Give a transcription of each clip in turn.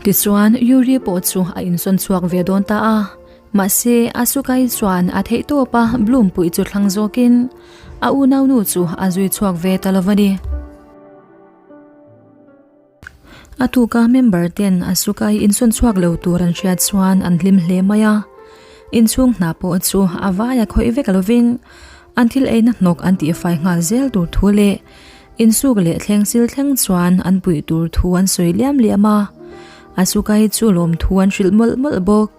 Tichuan Yuri pawh chu a insawn chhuak ve dawn ta a, mahse Asuka-i chuan a theihtawp a Bloom puih chu thlang zawkin a unaunu chu a zui chhuak ve ta lo a ni. A tuka member ten Asuka-i insawn chhuak lo tur an hriat chuan an hlim hle mai a, inchhung hna pawh chu a vaia khawih vek lovin an thil eina hnawk an tihfai nghal zel tur thu leh Insuk leh thleng sil thleng chuan an puih tur thu an sawi liam liam a, Asuka hi chu lawmthu an hrilh mawlh mawlh bawk.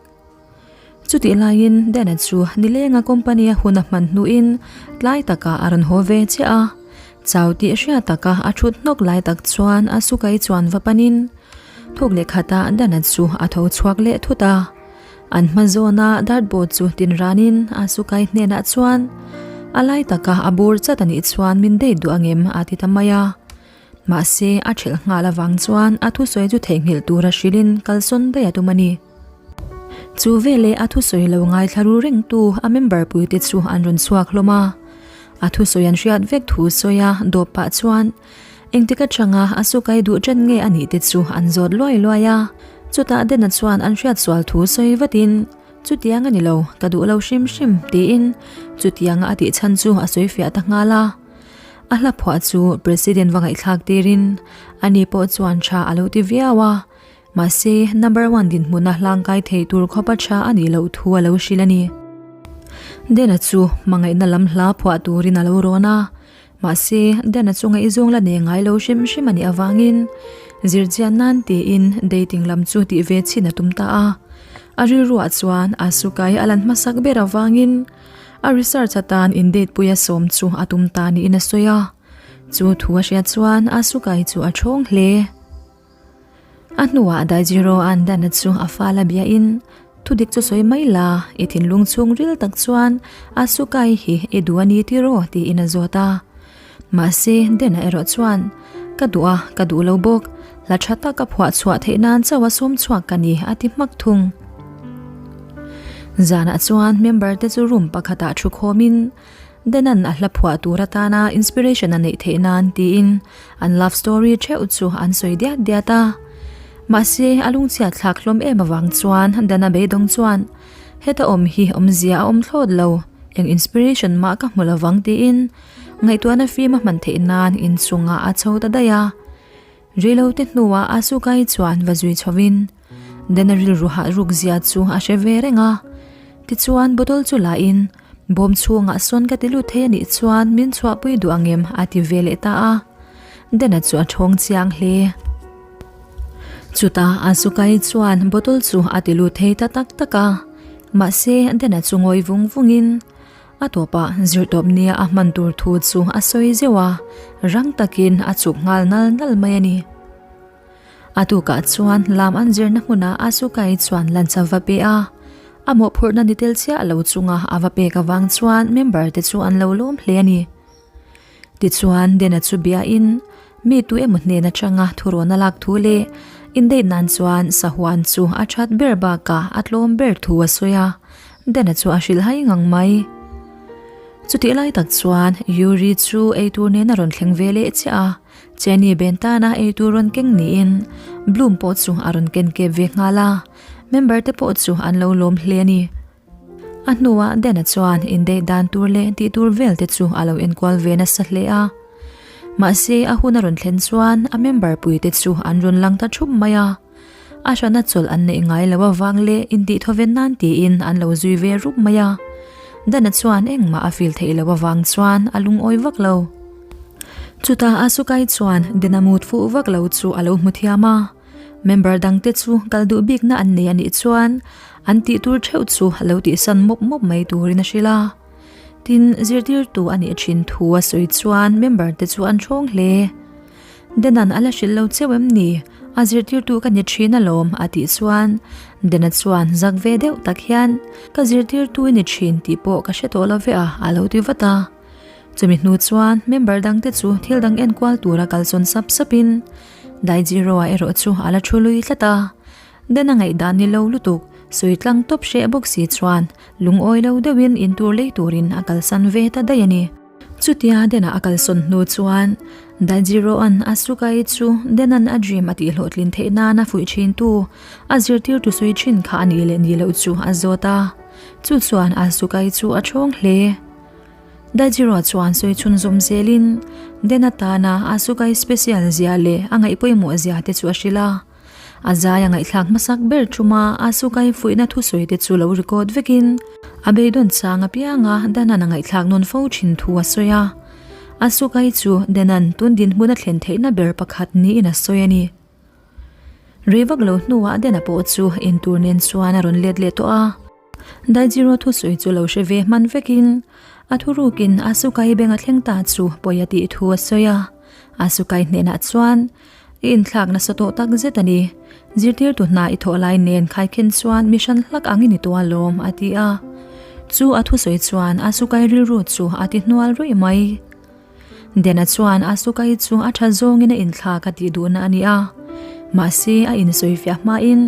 Chutih laiin Dana chu nilenga company a hun a hman hnuin tlai takah a rawn haw ve chiah a, chau tih hriat taka a thut hnawk lai tak chuan Asuka hi chuan va panin thuk leh khatah Dana chu a tho chhuak leh thut a. An hma zawna dartboard chu tin ranin Asukai hnenah chuan a lai taka a bur chat a nih chuan min date duh angem a ti ta mai a. Mahse a thelh nghal avang chuan a thusawi chu theihnghilh tura hrilhin kalsawn daih a tum a ni. Chu veleh a thusawi lo ngaithla ru rengtu a member puite chu an rawn chhuak hlawm a. A thusawi an hriat vek thu sawia dawp pah chuan Engtik atanga Asukai duh ṭan nge a nih te chu an zawt luai luai a, chutah Dena chuan an hriat sual thu sawi vatin, Chutiang a ni lo, ka duh lo hrim hrim, tiin chutianga a tih chhan chu a sawi fiah ta nghal a. A hla phuah chu President va ngaihthlak tirin ani pawh chuan tha a lo ti viau a, mahse number one dinhmuna hlangkai thei tur khawpa tha a nih loh thu a lo hrilh a ni. Dena chu hmangaihna lam hla phuah turin a lo rawn a, Mahse, Dana chu ngaihzawng la nei ngai lo hrim hrim a nih avangin zirchian nan tiin dating lam chu tih ve chhin a tum ta a. A rilruah chuan Asuka-i a lan hmasak ber avangin a research atan in date puia sawm chu a tum ta niin a sawi a. Chu thu a hriat chuan Asuka-i chu a thawng hle. A hnuah Daijiro-a'n Dana chu a fal a biahin, Thudik chu sawi mai la, i thinlung chhung ril tak chuan Asuka-i hi i duh a ni tiraw? tiin a zawt a. Mahse, Dana erawh chuan, Ka duh a, ka duh lo bawk. Hla tha tak a phuah chhuah theih nan chauh a sawm chhuak ka ni, a ti hmak thung. Zanah chuan member te chu room pakhatah thu khawmin, Denan a hla phuah tur atana inspiration a neih theih nan tiin an love story theuh chu an sawi diat diat a. Mahse, a lungchhiat thlak hlawm em avang chuan Dana beidawng chuan heta awm hi awmzia a awm thlawt lo, eng inspiration mah ka hmu lovang tiin ngaihtuahna fim a hman theih nan inchungah a chho ta daih a. Reilote hnuah Asuka-i chuan va zui chhovin Dana rilru hah ruk zia chu a hre ve reng a. Tichuan bottle chu la in Bawm chhungah sawn ka ti lut thei a nih chuan min chhuahpui duh ang em? a ti ve leh ta a. Dana chu a thawng chiang hle. Chutah Asuka-i chuan bottle chu a ti lut thei ta tak tak a. Mahse Dana chu ngawi vung vungin a tawpah zirtawp nia a hman tur thu chu a sawi zeuh a, rang takin a chuk nghal nal nal mai a ni. A tukah chuan lam an zirna hmunah Asuka-i chuan lunch a va pe a, a mawhphurhna ni tel chiah lo chunga a va pek avang chuan member te chu an lo lawm hle a ni. Tichuan Dena chu biain mi tu emaw hnen atanga thurawn a lak thu leh indate nan chuan sahuan chu a that ber bakah a tlawm ber thu a sawi a, Dena chu a hrilhhai ngang mai. Chutih lai tak chuan Yuri chu eitur nen a rawn thleng ve leh chiah a. Jenny ben tana eitur rawn keng niin Bloom pawh chu a rawn ken kep ve nghal a, member te pawh chu an lo lawm hle a ni. A hnuah Dana chuan indeih dan tur leh tih tur vel te chu a lo enkual ve nasa hle a. Mahse a hun a rawn thlen chuan a member pui te chu an rawn lang ta thup mai a. A hrana chawlh an neih ngai lo avang leh intihthaw nan tiin an lo zui ve rup mai a. Dana chuan engmah a feel theih loh avang chuan a lungawi vak lo. Chutah Asukai chuan Dena mut fuh vak lo chu a lo hmu thiam a. Member dangte chu kal duh bikna an nei a nih chuan an tih tur theuh chu a lo tihsan mawp mawp mai turin a hrilh a. Tin, zirtirtu a nih thin thu a sawi chuan member te chu an hrawng hle. Denan a la hrilh lo cheu em ni? A zirtirtu ka ni thin alawm a tih chuan Dena chuan zak ve deuh tak hian ka zirtirtu i ni thin tih pawh ka hre tawh lo ve a a lo ti vat a. Chumi hnu chuan member dangte chu thil dang enkual tura kalsawn sap sapin Daijiro-a erawh chu a la thu lui tlat a. Dena ngaihdan ni lo lutuk sawi tlang tawp hreh bawk si chuan lungawi lo deuhin intur lei turin a kalsan ve ta daih a ni. Chutia Dena a kalsawn hnu chuan Daijiro-a'n Asuka-i chu Denan a dream a tihhlawhtlin theih nana fuih thintu a zirtirtu sawi thin kha a nih leh nih loh chu a zawt a, chu chuan Asuka-i chu a thawng hle. Daijiro chuan sawi chhunzawm zelin Den atana Asuka-i special zia leh a ngaihpawimawh zia te chu a hrilh a. A zai a ngaihthlak hmasak ber thuma Asuka-i fuihna thusawi te chu lo record vekin a beidawn chang apianga Danan a ngaihthlak nawn fo thin thu a sawi a. Asuka-i chu Danan tun dinhmun a thlen theihna ber pakhat niin a sawi a ni. Rei vak lo hnuah Dana pawh chu intur nen chuan a rawn let leh tawh a. Daijiro thusawi chu lo hre ve hman vekin a thurukin Asuka-i beng a thleng ta chu pawi a tih thu a sawi a. Asuka-i hnenah chuan I inthlak nasa tawh tak zet a ni. Zirtirtu hna i thawh lai nen khaikhen chuan mi hran hlak ang i ni tawh alawm, a ti a. Chu a thusawi chuan Asukai rilru chu a ti hnual ruih mai. Dena chuan Asukai chu a tha zawngin a inthlak a tih duhna a ni a. Mahse, a insawifiah hmain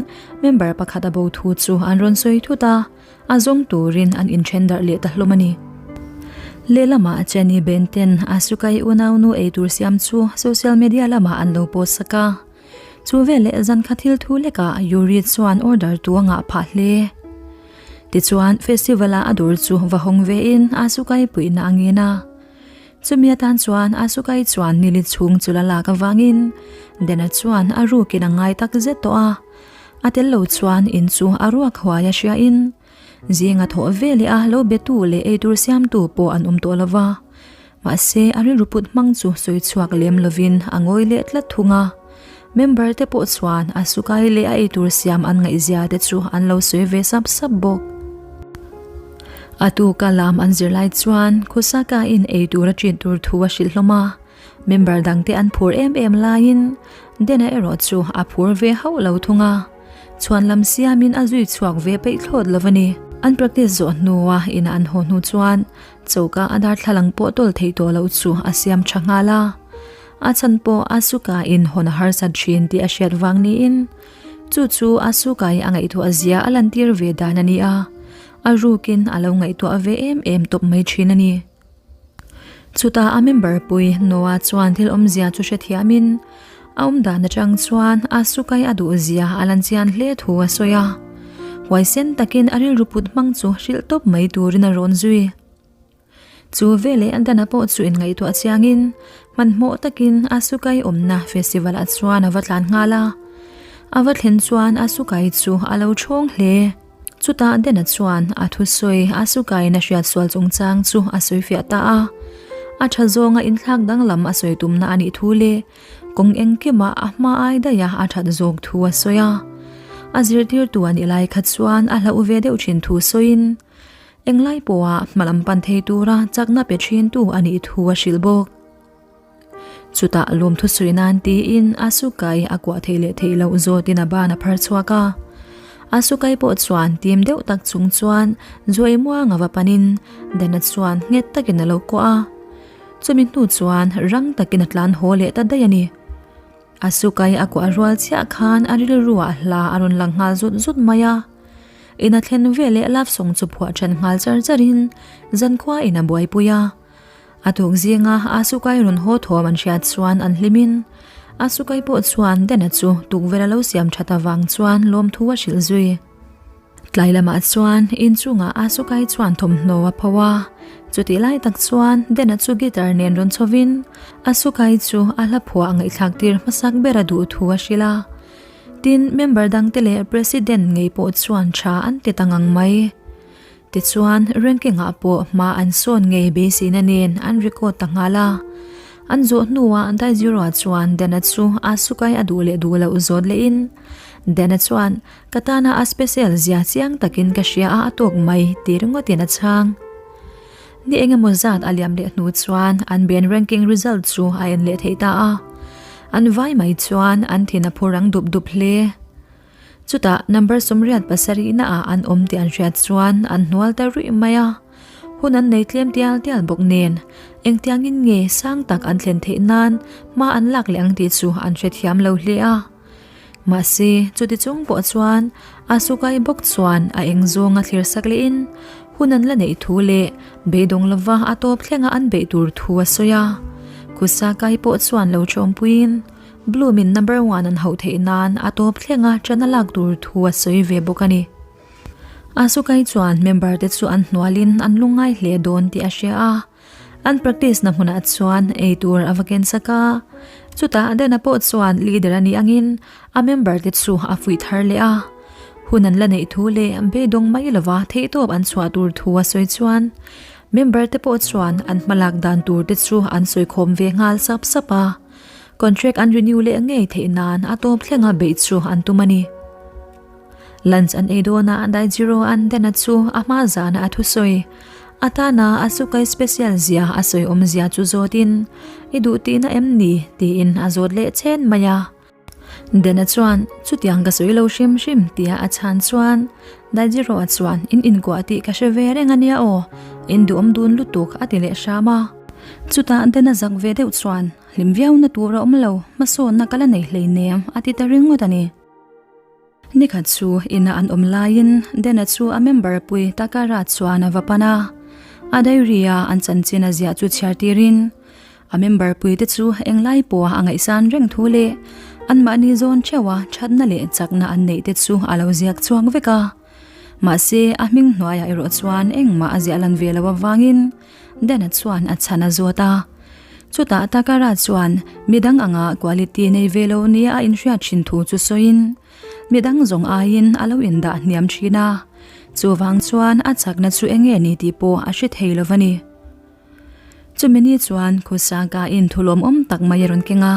member pakhat a bo thu chu an rawn sawi thut a. A zawng turin an inthen darh leh ta hlawm a ni. Lehlamah Jenny Ben ten Asuka-i unaunu eitur siam chu social media lamah an lo post sak a. Chu veleh zan kha thil thu lekah Yuri chuan order tu a ngah phah hle. Tichuan festival-ah a dawr chu va hawng vein Asuka-i puihna a ngen a. Chumi atan chuan Asuka-i chuan nili chhung chu la lak avangin Dena chuan a rukin a ngai tak zet tawh a. A tel lo chuan in chu a ruak huai a hriain zinga thawh ve leh a lo betu leh eitur siamtu pawh an awm tawh lo va. Mahse, a rilru put hmang chu sawi chhuak lem lovin a ngawi leh tlat thung a. Member te pawh chuan a sukai leh a eitur siam an ngaihzia te chu an lo sawi ve sap sap bawk. A tuka lam an zir lai chuan Khusaka in eitur a ṭin tur thu a hrilh hlawm a. Member dangte an phur em em laiin Dena erawh chu a phur ve hauh lo thung a, chhuan lam siamin a zui chhuak ve peih thlawt lo a ni. An practice zawh hnua ina an haw hnu chuan choka a darthlalang pawh tawl theih tawh loh chu a siam tha nghal a, a chhan pawh Asuka in hawn a harsat thin tih a hriat vang niin chu chu Asuka i a ngaihtuah zia a lantir ve dan a ni a, a rukin a lo ngaihtuah ve em em tawp mai thin a ni. Chutah a member pui Noah chuan thil awmzia chu hrethiamin a awmdan atang chuan a sukai a duhzia a lan chian hle thu a sawi a. Huaisen takin a rilru put hmang chu hrilh tawp mai turin a rawn zui. Chu veleh Dana pawh chu inngaihtuah chiangin hmanhmawh takin a sukai awmna festival ah chuan a va tlan nghal a. A va thlen chuan a sukai chu a lo thawng hle. Chutah Dena chuan a thusawi a sukain a hriat sual chungchang chu a sawifiah ta a. A tha zawnga inthlak danglam a sawi tumna a nih thu leh kawng engkimah a hma ai daiha a that zawk thu a sawi a. A zirtirtu a nih lai kha chuan a hlauh ve deuh thin thu sawiin englai pawha hmalam pan thei tura chakna pe thintu a nih thu a hrilh bawk. Chutah lawmthu sawi nan tiin Asukai a kuah theih leh theih loh zawtin a ban a phar chhuak a. Asukai pawh chuan tim deuh tak chung chuan Zuai muang a va panin Dana chuan nghet takin a lo kuah a. Chumi hnu chuan rang takin a tlan haw leh ta daih a ni. Asukai a kuah rual chiah khan a rilruah hla a rawn lang nghal zut zut mai a. Ina thlen veleh love song chu phuah then nghal char charin zankhua in a buaipui a. A tuk zinga Asukai rawn haw thawm an hriat chuan an hlimin Asukai pawh chuan Dena chu tukverh a lo siam that avang chuan lawmthu a hrilh zui. Tlai lamah chuan inchungah Asukai chuan thawmhnaw a pho a, chutih lai tak chuan Dena chu guitar nen rawn chhovin Asukai chu a hla phuah ngaihthlak tir hmasak ber a duh thu a hrilh a. Tin, member dangte leh President ngei pawh chuan tha an ti ta ngang mai. Tichuan, ranking-ah pawh hma an sawn ngei beiseina nen an record ta nghal a. An zawh hnuah Daijiro-a chuan Dana chu Asuka-i a duh leh duh loh zawt lehin, Dana chuan, Ka tana a special zia chiang takin ka hria a, a tawk mai, ti ringawtin a chhang. Ni engemaw zat a liam leh hnu chuan an band ranking result chu a en leh thei ta a. An vai mai chuan an thin a phu rang dup dup hle. Chutah number 77 naah an awm tih an hriat chuan an hnual ta ruih mai a, hun an nei tlem tial tial bawk nen engtiangin nge sang tak an thlen theih nan hma an lak leh ang tih chu an hrethiam lo hle a. Mahse, chuti chung pawh chuan Asuka-i bawk chuan a eng zawnga thlir sak lehin hun an la neih thu leh beidawng lova a tawp thlenga an beih tur thu a sawi a. Kusakai pawh chuan lo ṭawmpuiin Bloom-in number one an hauh theih nan a tawp thlenga ṭan a lak tur thu a sawi ve bawk a ni. Asukai chuan member te chu an hnualin an lungngai hle dawn tih a hria a. An practice na hmunah chuan ei tur a va ken sak a, chutah Dana pawh chuan leader a nih angin a member te chu a fuih thar leh a. Hun an la neih thu leh beidawng mai lova theihtawp an chhuah tur thu a sawi chuan member te pawh chuan an hmalak dan tur te chu an sawikhawm ve nghal sap sap a. Contract an renew leh ngei theih nan a tawp thlenga beih chu an tum a ni. Lunch an ei dawn a, Daijiro an Dana chu a hma zana a thusawi. Atana Asuka special zia a sawi awmzia chu zawtin, I duh tihna em ni? tiin a zawt leh chen mai a. Dana chuan, Chutiang ka sawi lo hrim hrim tia a chhan chuan Daijiro a chuan, In inkuah tih ka hre ve reng a nia aw, in duhawm dun lutuk a ti leh hram a. Chutah Dana zak ve deuh chuan, Hlim viauna tur a awm lo, hmasawnna ka la nei hleinem a ti ta ringawt a ni. Nikhat chu ina an awm laiin Dena chu a member pui Takara chuan a va pan a, a diary a an chanchin a ziah chu chhiar tirin a member pui te chu englai pawha a ngaihsan reng thu leh anmahni zawn theuha thatna leh chakna an neih te chu a lo ziak chhuak vek a. Mahse a hming hnuaiah erawh chuan engmah a ziah lan ve loh avangin Dena chuan a chhan a zawt a. Chutah Takara chuan midang anga quality nei ve lo nia a inhriat thin thu chu sawiin, midang zawng aiin a lo indah hniam thin a, chuvang chuan a chakna chu eng nge ni tih pawh a hre thei lo va ni. Chumi ni chuan Khusaka in thulawmawm tak mai a rawn keng a,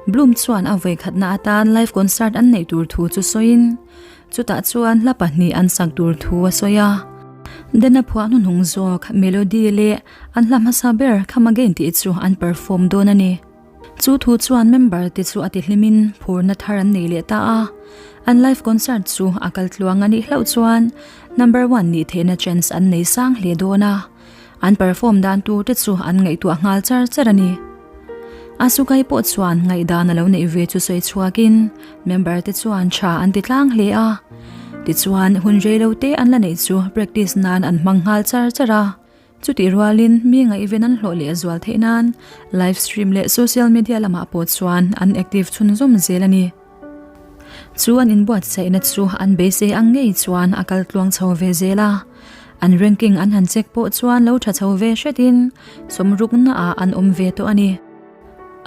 Bloom chuan a vawikhatna atan live concert an neih tur thu chu sawiin, Chutah chuan hla pahnih an sak tur thu a sawi a. Dana phuah hnuhnung zawk melody leh an hla hmasa ber Come Again tih chu an perform dawn a ni. Chu thu chuan member te chu a ti hlimin phurna thar an nei leh ta a. An live concert chu a kal tluang a nih hlauh chuan number one nih theihna chance an nei sang hle dawn a. An perform dan tur te chu an ngaihtuah nghal char char a ni. Asukai pawh chuan ngaihdan a lo neih ve chu sawi chhuakin member te chuan tha an ti tlang hle a. Tichuan hun rei lo te an la neih chu practice nan an hmang nghal char char a. Chutih rualin mi ngaihven an hlawh leh zual theih nan live stream leh social media lamah pawh chuan an active chhunzawm zel a ni. Chu an inbuatsaihna chu an beisei ang ngei chuan a kal tluang chho ve zel a. An ranking an han check pawh chuan lo tha chho ve hretin sawmrukna ah an awm ve tawh a ni.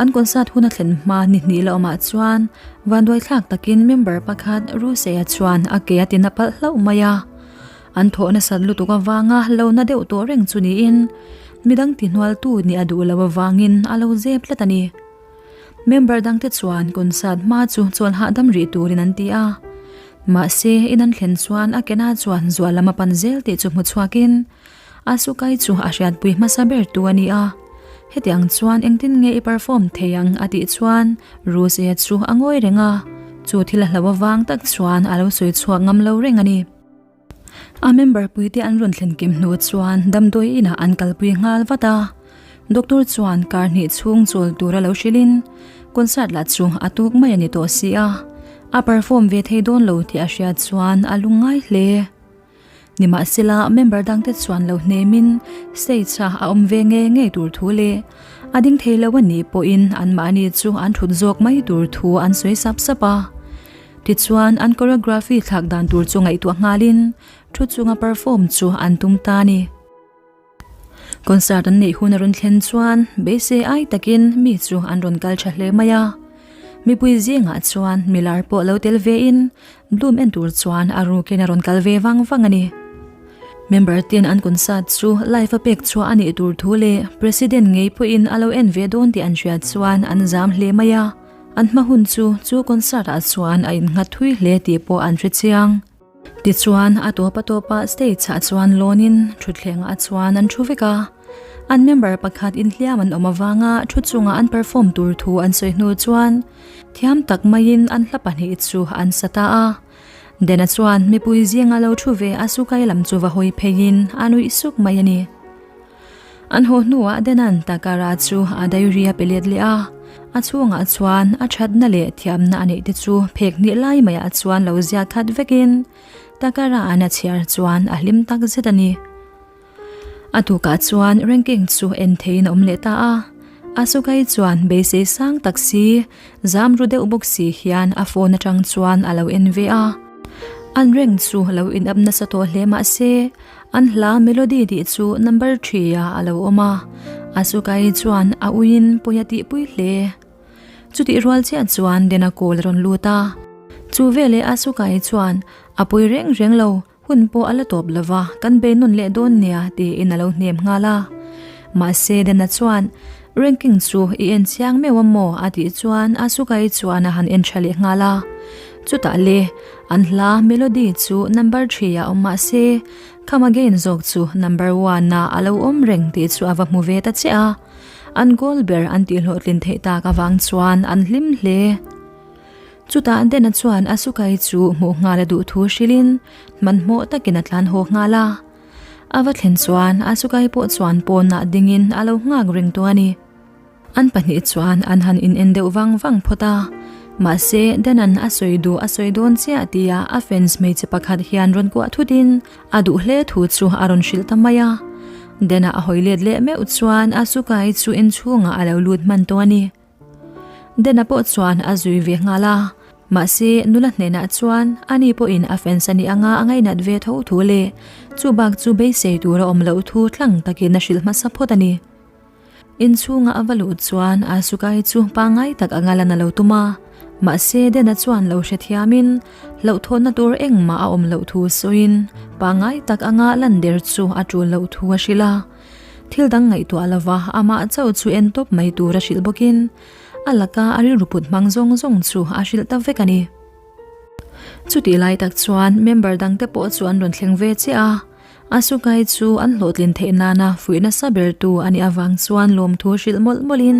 An concert hun a thlen hma ni hnih la awmah chuan vanduaithlak takin member pakhat Ruseya chuan a ke a tina palh hlauh mai a. An thawh nasat lutuk avanga lo na deuh tawh reng chu niin midang tihnualtu nih a duh lo avangin a lo zep tlat a ni. Member dangte chuan concert hma chu chawl hahdam rih turin an ti a. Mahse, in an thlen chuan a kena chuan zual lam a pan zel tih chu hmu chhuakin Asukai chu a hriatpui hmasa ber tu a ni a. Hetiang chuan engtin nge i perform thei ang a tih chuan Rose chu a ngawi reng a, chu thil a hlo avang tak chuan a lo sawi chhuak ngam lo reng a ni. A member puite an rawn thlen kim hnu chuan damdawi inah an kalpui nghal vat a. Doctor chuan kar hnih chhung chawl tura lo hrilhin concert lah chu a tuk mai a ni tawh si a, a perform ve thei dawn lo tih a hriat chuan a lungngai hle. Nimahsela member dangte chuan lo hnemin stage a a awm ve nge ngei tur thu leh a ding thei lo a nih pawhin anmahni chu an thut zawk mai tur thu an sawi sap sap a. Tichuan, an choreography thlak dan tur chu ngaihtuah nghalin thu chunga perform chu an tum ta a ni. Concert an neih hun a rawn thlen chuan beisei ai takin mi chu an rawn kal tha hle mai a. Mipui zingah chuan milar pawh lo tel vein Bloom en tur chuan a rukin a rawn kal ve vang vang a ni. Member ten an concert chu live a pek chhuah a nih tur thu leh President ngei pawhin a lo en ve dawn tih an hriat chuan an zam hle mai a. An hma hun chu chu concert ah chuan a innghat thui hle tih pawh an hre chiang. Tichuan a tawp a tawpah stage ah chuan lawn in thutthleng ah chuan an thu vek a. An member pakhat inhliam an awm avanga thu chunga an perform tur thu an sawi hnu chuan thiam tak maiin an hla pahnih chu an sa ta a. Dena chuan mipui zinga lo thu ve a sukai lam chu va hawi pheiin a nuih suk mai a ni. An haw hnuah Denan Takara chu a diary a pe let leh a, a chhungah chuan a thatna leh thiamna a neih te chu phek hnih lai maiah chuan lo ziak khat vekin Takara an a chhiar chuan a hlim tak zet a ni. A tukah chuan ranking chu en theiin a awm leh ta a. Asuka-i chuan beisei sang tak si, zam ru deuh bawk si hian a phone atang chuan a lo en ve a. An reng chu lo in up nasa tawh hle mah se, an hla melody tih chu number thi ah a lo awm a. Asuka-i chuan a uiin pawi a tihpui hle. Chutih rual chiah chuan Dena call a rawn lut a. Chu veleh Asuka-i chuan a pawi reng reng lo. Hun pawh a la tawp lo va, kan bei nawn leh dawn nia tiin a lo hnem nghal a. Mahse Dana chuan, Ranking chu i en chiang meuh a maw? a tih chuan Asuka-i chuan a han en tha leh nghal a. Chutah le, an hla melody chu number threeah awm mah se, Come Again zawk chu number one-ah a lo awm reng tih chu a va hmu ve ta chiah a. An goal ber an tihhlawhtlin theih tak avang chuan an hlim hle. Chutah Dena chuan Asuka-i chu hmuh nghal a duh thu hrilhin hmanhmawh takin a tlan haw nghal a. A va thlen chuan Asuka-i pawh chuan pawnah dingin a lo nghak reng tawh a ni. An pahnih chuan an han in en deuh vang vang phawt a. Mahse, Dena'n a sawi duh a sawi dawn chiah tia a fans hmeichhe pakhat hian rawn kuah thutin a duh hle thu chu a rawn hrilh ta mai a. Dena a hawi let leh meuh chuan Asuka-i chu inchhungah a lo lut hman tawh a ni. Dena pawh chuan a zui ve nghal a, mahse nula hnenah chuan ani pawhin a fans a nih anga a ngainat ve tho thu leh chu bak chu beisei tur a awm loh thu tlang takin a hrilh hmasa phawt a ni. Inchhunga a va luh chuan Asuka-i chu pangngai tak anga lan a lo tum a, mahse Dena chuan lo hrethiamin hlauhthawnna tur engmah a awm loh thu sawiin pangngai tak anga lan der chu a tul loh thu a hrilh a. Thil dang ngaihtuah lova amah chauh chu en tawp mai tur a hrilh bawkin a laka a rilru put hmang zawng zawng chu a hrilh ta vek a ni. Chutih lai tak chuan member dangte pawh chu an rawn thleng ve chiah a, Asuka-i chu an hlawhtlin theih nana fuih nasa bertu a nih avang chuan lawmthu hrilh mawlh mawlhin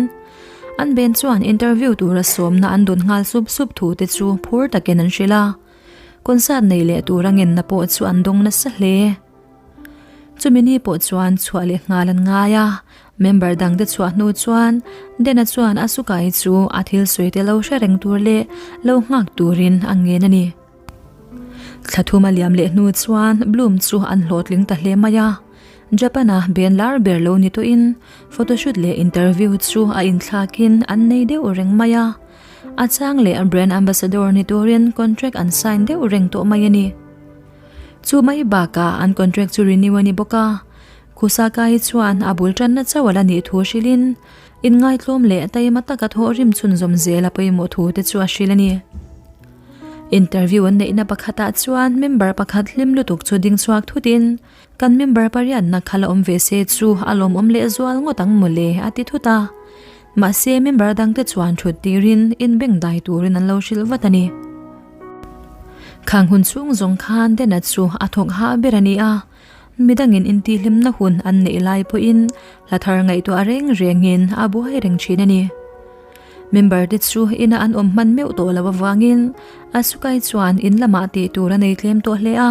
an ben chuan interview tura sawmna an dawn nghal sup sup thu te chu phur takin an hrilh a, concert nei leh tura ngenna pawh chu an dawng nasa hle. Chumi ni pawh chuan chhuah leh nghal an ngai a, member dangte chhuah hnu chuan Dena chuan Asuka-i chu a thil sawi te lo hre reng tur leh lo nghak turin a ngen a ni. Thla thum a liam leh hnu chuan Bloom chu an hlawhtling ta hle mai a, Japan-a ben lar ber lo ni tawhin photoshoot leh interview chu a inthlakin an nei deuh reng mai a, a chang leh brand ambassador ni turin contract an sign deuh reng tawh mai a ni. Chu mai bakah an contract chu renew a ni bawk a, Kusaka-i chuan a bul tanna chauh a la nih thu hrilhin inngaitlawm leh taima taka thawhrim chhunzawm zel a pawimawh thu te chu a hrilh a ni. Interview an neihna pakhatah chuan member pakhat hlim lutuk chu ding chhuak thutin kan member pariatna kha la awm ve se chu a lawmawm lehzual ngawt ang mawle a ti thut a. Mahse member dangte chuan thut tirin inbengdai turin an lo hrilh vat a ni. Khang hun chhung zawng khan Dena chu a thawk hah ber a ni a, midangin intihhlimna hun an neih lai pawhin hla thar ngaihtuah reng rengin a buai reng thin a ni. Member te chu ina an awm hman meuh tawh loh avangin Asuka-i chuan in lamah tih tur a nei tlem tawh hle a,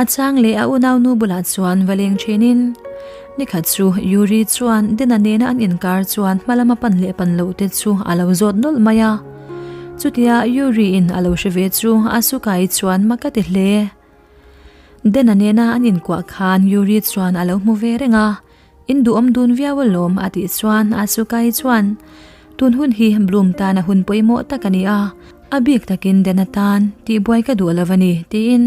a chang leh a unaunu bulah chuan va leng thinin nikhat chu Yuri chuan Dena nena an inkar chuan hma lama pan leh pan loh te chu a lo zawt nawlh mai a. Chutia Yuri in a lo hre ve chu Asuka-i chuan mak a ti hle. Dena nena an inkuah khan Yuri chuan a lo hmu ve reng a, In duhawm dun viau alawm a tih chuan Asuka-i chuan Tun hun hi Bloom tan a hun pawimawh tak a ni a, a bik takin Dena tan tihbuai ka duh lo a ni tiin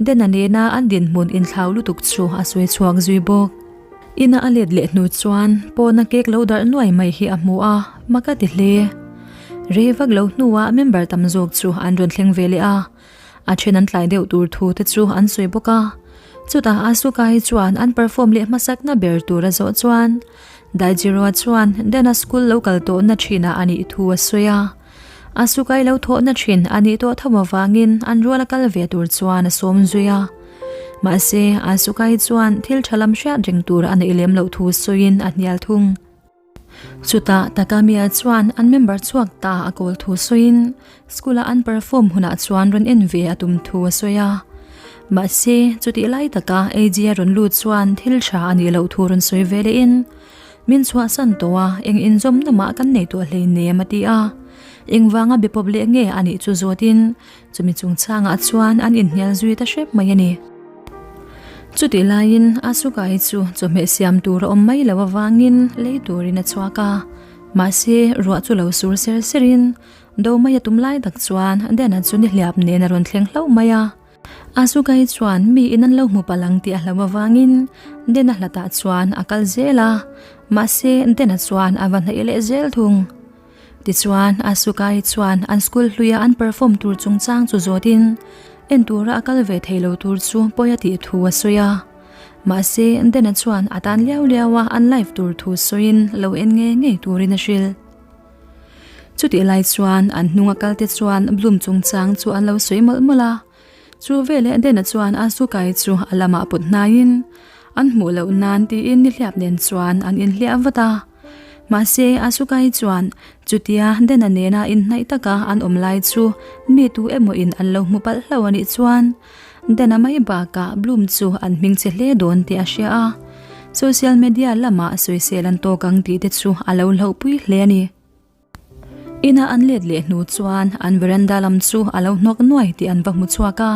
Dena nena an dinhmun inthlau lutuk chu a sawi chhuak zui bawk. Ina a let leh hnu chuan pawna cake lo darh nuai mai hi a hmu a, mak a ti hle. Rei vak lo hnuah member tam zawk chu an rawn thleng ve leh a, A then an tlai deuh tur thu te chu an sawi bawk a. Chutah Asuka hi chuan an perform leh hmasakna ber tur a zawh chuan Daijiro-a chuan Dana school lo kal tawhna thinah a nih thu a sawi a. Asuka-i lo thawhna thin a nih tawh tho avangin an rual a kal ve tur chuan a sawm zui a. Mahse, Asuka-i chuan thil tha lam hriat reng tur a neih lem loh thu sawiin a hnial thung. Chutah Takamiya chuan an member chhuak ta a kawl thu sawiin school-a an perform hunah chuan rawn en ve a tum thu a sawi a. Mahse, chutih lai taka Eiji a rawn lut chuan thil tha a nih loh thu rawn sawi ve lehin, Min chhuahsan tawh a, eng inzawmna mah kan nei tawh hleinem a ti a. Engvanga bepawp leh nge a nih chu zawtin Chumi chungchangah chuan an inhnial zui ta hrep mai a ni. Chutih laiin Asuka-i chu chawhmeh siam tur a awm mai loh avangin lei turin a chhuak a. Mahse, ruah chu lo sur ser serin do mai a tum lai tak chuan Dan-a chu nihliap nen a rawn thleng hlauh mai a. Asuka hi chuan mi in an lo hmu palh ang tih a hlauh avangin Den-a hlatah chuan a kal zel a, mahse Den-a chuan a va hnaih leh zel thung. Tichuan, Asuka hi chuan an school hluia an perform tur chungchang chu zawtin en tura a kal ve thei lo tur chu pawi a tih thu a sawi a. Mahse, Den-a chuan a tan liau liau a an live tur thu sawiin lo en ngei ngei turin a hrilh. Chutih lai chuan an hnunga kalte chuan Bloom chungchang chu an lo sawi mawlh mawlh a. Chu veleh Dena chuan Asuka-i chu a lamah put hnaiin an hmuh loh nan tiin nihliap nen chuan an inhliah vat a. Mahse, Asuka-i chuan chutia Dena nena inhnaih taka an awm lai chu mi tu emaw in an lo hmu palh hlauh a nih chuan Dena mai bakah Bloom chu an hming che hle dawn tih a hria a. Social media lamah sawisel an tawk ang tih te chu a lo hlauhpui hle a ni. Ina an let leh hnu chuan an veranda lam chu a lo hnawk nuai tih an va hmu chhuak a,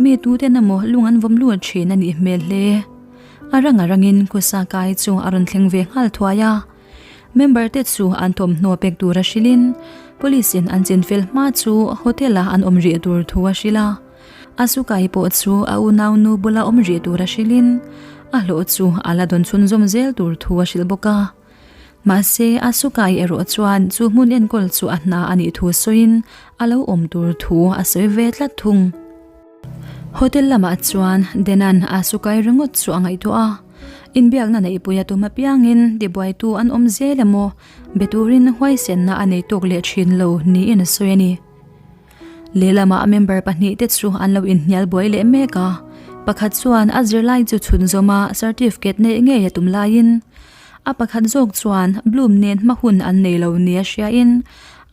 mi tuten emaw lung an vawm lut thin a nih hmel hle. A rang a rangin Kusakai chu a rawn thleng ve nghal thuai a. Member te chu an thawmhnaw pek tura hrilhin Police in an chinfel hma chu hotel a an awm rih tur thu a hrilh a. Asukai pawh chu a unaunu bula awm rih tura hrilhin a hlawh chu a la dawn chhunzawm zel tur thu a hrilh bawk a. Mahse, Asukai erawh chuan chu hmun enkawl chu a hna a nih thu sawiin a lo awm tur thu a sawi ve tlat thung. Hotel lamah chuan Denan Asukai ringawt chu a ngaihtuah a, inbiakna neihpui a tum apiangin tibuaitu an awm zel emaw be turin huaisenna a nei tawk leh thin lo niin a sawi a ni. Lehlamah member pahnihte chu an lo inhnial buai leh mek a, pakhat chuan a zirlai chu chhunzawma certificate neih ngei a tum laiin a pakhat zawk chuan Bloom nen hma hun an nei lo nia hriain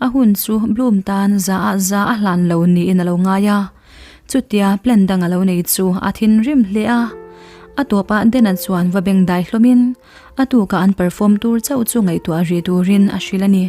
a hun chu Bloom tan za ah za a hlan lo niin a lo ngai a. Chutia plan dang a lo nei chu a thinrim hle a, a tawpah Dena chuan va beng dai hlawmin a tukah an perform tur chauh chu ngaihtuah rih turin a hrilh a ni.